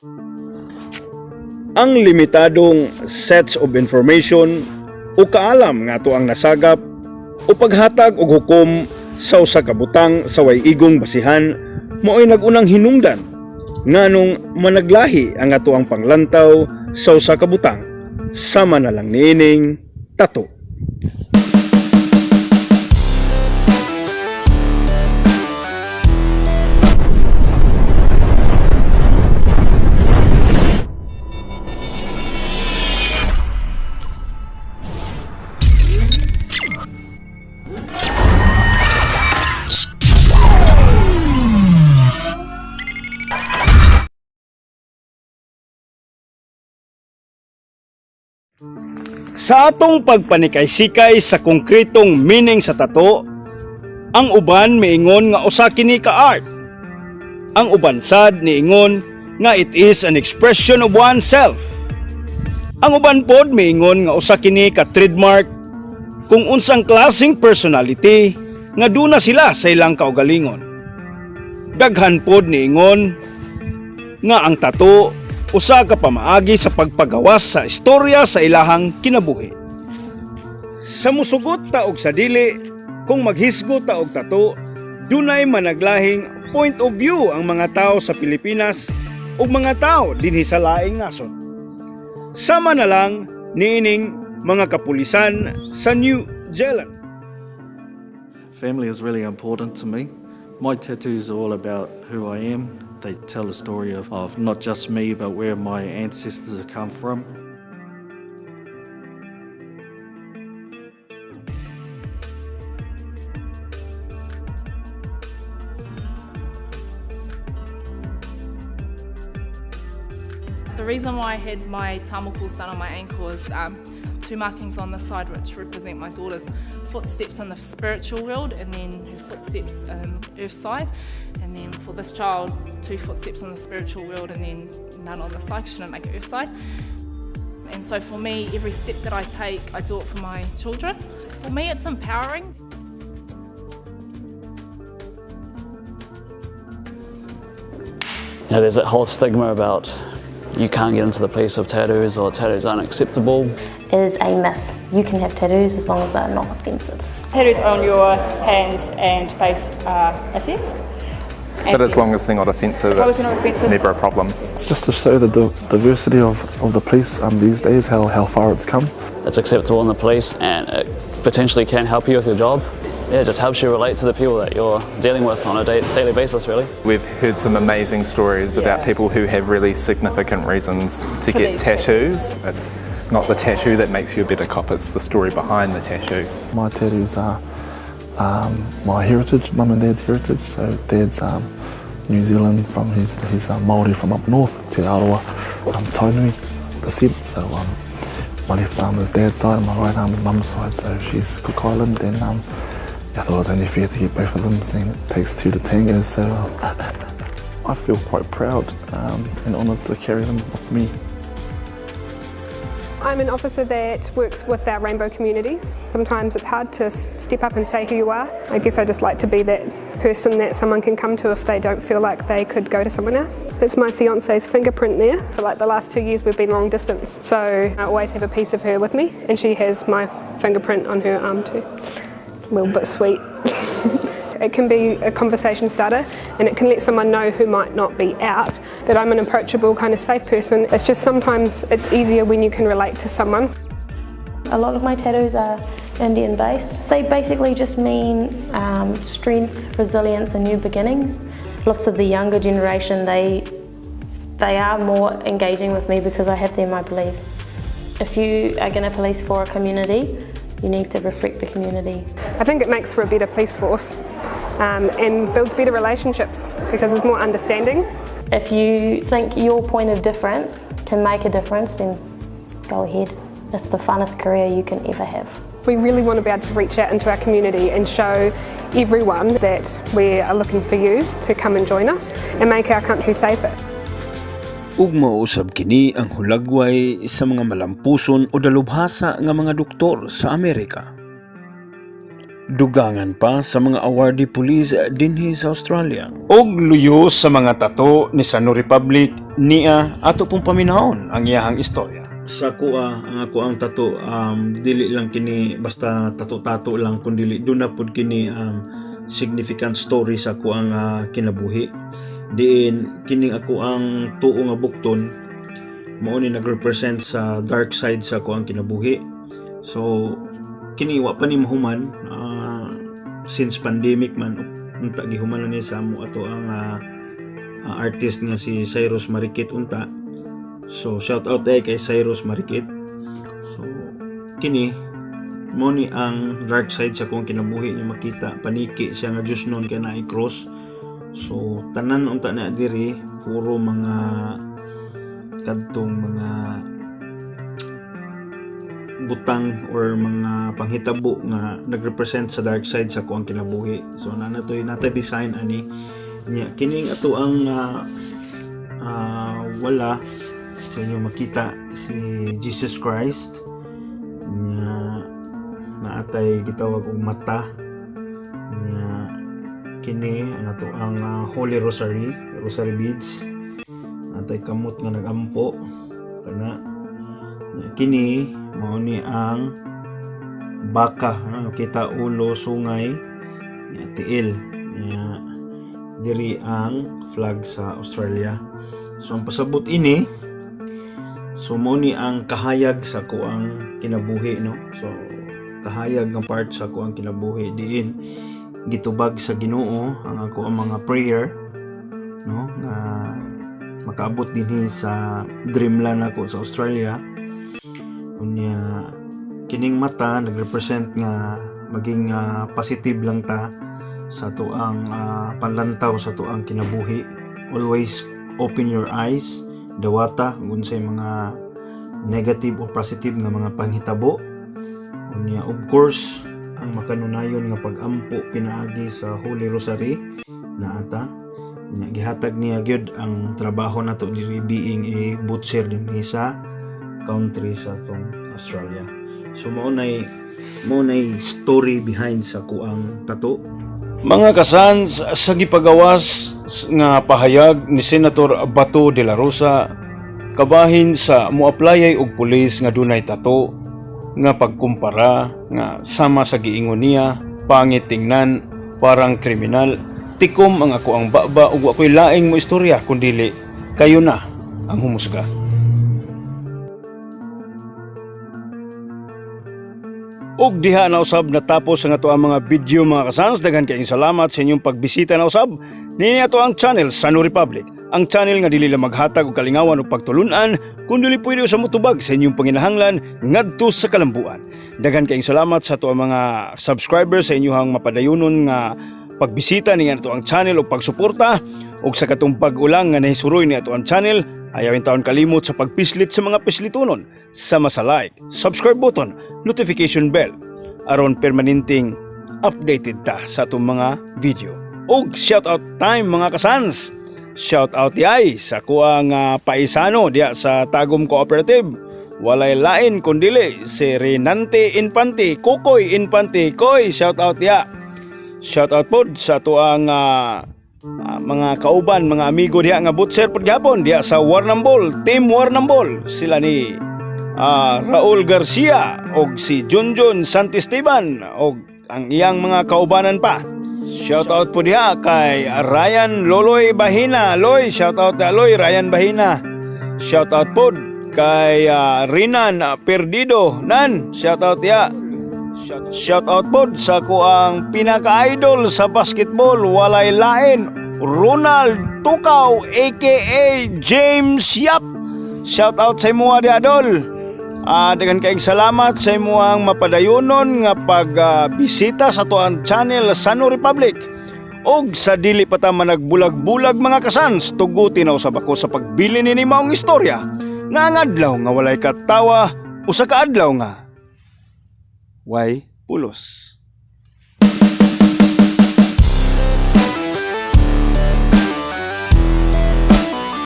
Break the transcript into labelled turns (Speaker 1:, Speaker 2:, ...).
Speaker 1: Ang limitadong sets of information o kaalam nga ato ang nasagap o paghatag og hukom sa usa ka butang sa way igong basihan mao'y nag-unang hinungdan nganong managlahi ang ato ang panglantaw sa usa ka butang sama na lang niining tattoo. Sa atong pagpanikay-sikay sa konkretong meaning sa tato, ang uban miingon nga usa kini ka art. Ang uban sad niingon nga it is an expression of oneself. Ang uban pod miingon nga usa kini ka trademark kung unsang klaseng personality nga duna sila sa ilang kaugalingon. Daghan pod niingon nga ang tato usa ka pamaagi sa pagpagawas sa istorya sa ilahang kinabuhi. Sa musugot ta og sa dili, kung maghisgo ta og tato, dunay managlahing point of view ang mga tao sa Pilipinas ug mga tao dinhi sa laing nasod. Sama na lang niining mga kapulisan sa New Zealand.
Speaker 2: Family is really important to me. My tattoos are all about who I am. They tell a story of not just me, but where my ancestors have come from.
Speaker 3: The reason why I had my tamokos done on my ankle is two markings on the side which represent my daughter's footsteps in the spiritual world and then her footsteps in earth side. And then for this child, two footsteps in the spiritual world and then none on the side, 'cause she didn't make it earth side. And so for me, every step that I take, I do it for my children. For me, it's empowering.
Speaker 4: There's that whole stigma about you can't get into the police with tattoos or tattoos aren't acceptable.
Speaker 5: Is a myth. You can have tattoos as long as they're not offensive.
Speaker 6: Tattoos on your hands and face are assessed.
Speaker 7: But as long as they're not offensive,
Speaker 6: As long as
Speaker 7: it's
Speaker 6: they're not offensive.
Speaker 7: Never a problem.
Speaker 8: It's just to show the diversity of the police these days, how far it's come.
Speaker 4: It's acceptable in the police and it potentially can help you with your job. Yeah, it just helps you relate to the people that you're dealing with on a daily basis, really.
Speaker 7: We've heard some amazing stories about people who have really significant reasons to
Speaker 6: For
Speaker 7: get
Speaker 6: these
Speaker 7: tattoos. It's not the tattoo that makes you a better cop, it's the story behind the tattoo.
Speaker 8: My tattoos are my heritage, mum and dad's heritage. So dad's New Zealand from his Māori from up north, Te Arawa, Tainui descent. So my left arm is dad's side and my right arm is mum's side. So she's Cook Island, and I thought it was only fair to get both of them, seeing it takes two to tango. So I feel quite proud and honoured to carry them with me.
Speaker 9: I'm an officer that works with our rainbow communities. Sometimes it's hard to step up and say who you are. I guess I just like to be that person that someone can come to if they don't feel like they could go to someone else. That's my fiance's fingerprint there. For like the last 2 years we've been long distance, so I always have a piece of her with me, and she has my fingerprint on her arm too. A little bit sweet. It can be a conversation starter, and it can let someone know who might not be out that I'm an approachable, kind of safe person. It's just sometimes it's easier when you can relate to someone.
Speaker 5: A lot of my tattoos are Indian based. They basically just mean strength, resilience and new beginnings. Lots of the younger generation, they are more engaging with me because I have them, I believe. If you are going to police for a community, you need to reflect the community.
Speaker 9: I think it makes for a better police force and builds better relationships because there's more understanding.
Speaker 5: If you think your point of difference can make a difference, then go ahead. It's the funnest career you can ever have.
Speaker 9: We really want to be able to reach out into our community and show everyone that we are looking for you to come and join us and make our country safer.
Speaker 1: Ug mao usab kini ang hulagway sa mga malampuson o dalubhasa nga mga doktor sa Amerika.
Speaker 10: Dugangan pa sa mga awardee police dinhi sa Australia.
Speaker 1: Og luyo sa mga tato ni Sano Republic niya, ato pong paminahon ang iyahang istorya.
Speaker 10: Sa kuha, ang ako ang tato, dili lang kini basta tato-tato lang, kundi duna pud kini significant story sa ako ang kinabuhi. Diin kining ako ang tuo nga bukton mao ni nag-represent sa dark side sa ako ang kinabuhi. So kini wa pa ni mahuman, since pandemic man unta, gihuman na ni sa amo ato ang artist nga si Cyrus Marikit unta. So shout out kay Cyrus Marikit. So kini mo ni ang dark side sa akong kinabuhi. Niya makita paniki siya nga Diyos nun kay naay cross. So tanan unta na diri puro mga kadtong mga butang or mga panghitabo nga nagrepresent sa dark side sa akong kinabuhi. So na natoy nata design ani niya. Kining ato ang wala sa inyo makita si Jesus Christ niya, naatay gitawag og mata niya. Kini ang ato ang Holy Rosary, rosary beads, natay kamot nga nagampo kana. Nya, kini mao ni ang baka, ano, kita ulo, sungay nya, tiil nya. Diri ang flag sa Australia. So ang pasabot ini, so mao ni ang kahayag sa kuang kinabuhi, no? So kahayag nga part sa kuang kinabuhi diin gitubag sa Ginoo ang ako ang mga prayer, no, nga makaabot dinhi sa dreamland nako sa Australia. Unya kining mata nagrepresent nga maging positive lang ta sa tuang panlantaw sa tuang kinabuhi. Always open your eyes, dawata kung unsay mga negative or positive nga mga panghitabo. Unya of course ang makanunayon nga pag-ampo pinaagi sa Holy Rosary na ata. Nya, gihatag niya gyud ang trabaho nato diri being a butcher dinhi sa country sa tong Australia. So mao nay story behind sa kuang tattoo.
Speaker 1: Mga kasans, sa gipagawas nga pahayag ni Senator Bato de la Rosa kabahin sa moaplayay og pulis nga dunay tato nga pagkumpara nga sama sa giingon niya, pangit tingnan, parang kriminal, tikom ang ako ang baba ug wa ko'y laing mo istorya kundili kayo na ang humusga. Ug diha na usab natapos ang ato ang mga video, mga kasans. Daghan kayong salamat sa inyong pagbisita na usab. Nini ato ang channel Sano Republic. Ang channel nga dili lang maghatag og kalingawan ug pagtulunan, kundi pwede sa mutubag sa inyong panginahanglan ngadto sa kalambuan. Daghan kayong salamat sa ato ang mga subscribers sa inyong mapadayonon nga pagbisita ni ato ang channel ug pagsuporta, ug sa katong bag-o lang nga nahisuroy ni ato ang channel, ayaw taon kalimot sa pagpislit sa mga pislitonon sama sa like, subscribe button, notification bell aron permanenteng updated ta sa atong mga video. Og shout out time, mga kasans. Shout out yay sa kuang paisano diya sa Tagum Cooperative. Walay lain kundili si Renante Infante, Kukoy Infante, Koy, shout out diya. Shout out pod sa tuang mga kauban, mga amigo diha nga butcher pod gihapon diha sa Warrnambool, Team Warrnambool. Sila ni Raul Garcia og si Junjun Santisteban og ang iyang mga kaubanan pa. Shout out po diha kay Ryan Loloy Bahina. Loy, shout out kay Loy Ryan Bahina. Shout out po kay Rinan Perdido. Nan, shout out diha. Shout out po sa kuang pinaka-idol sa basketball, walay lain, Ronald Tukaw aka James Yap. Shout out sa imo di adol. Daghan kaayong salamat sa imuang mapadayonon nga pagbisita sa atuang channel Sano Republic. Og sa dili pa ta managbulag-bulag, mga kasans, tuguti na usab ako sa pagbili ni maong istorya nga ang adlaw nga walay katawa, usa ka adlaw nga way pulos.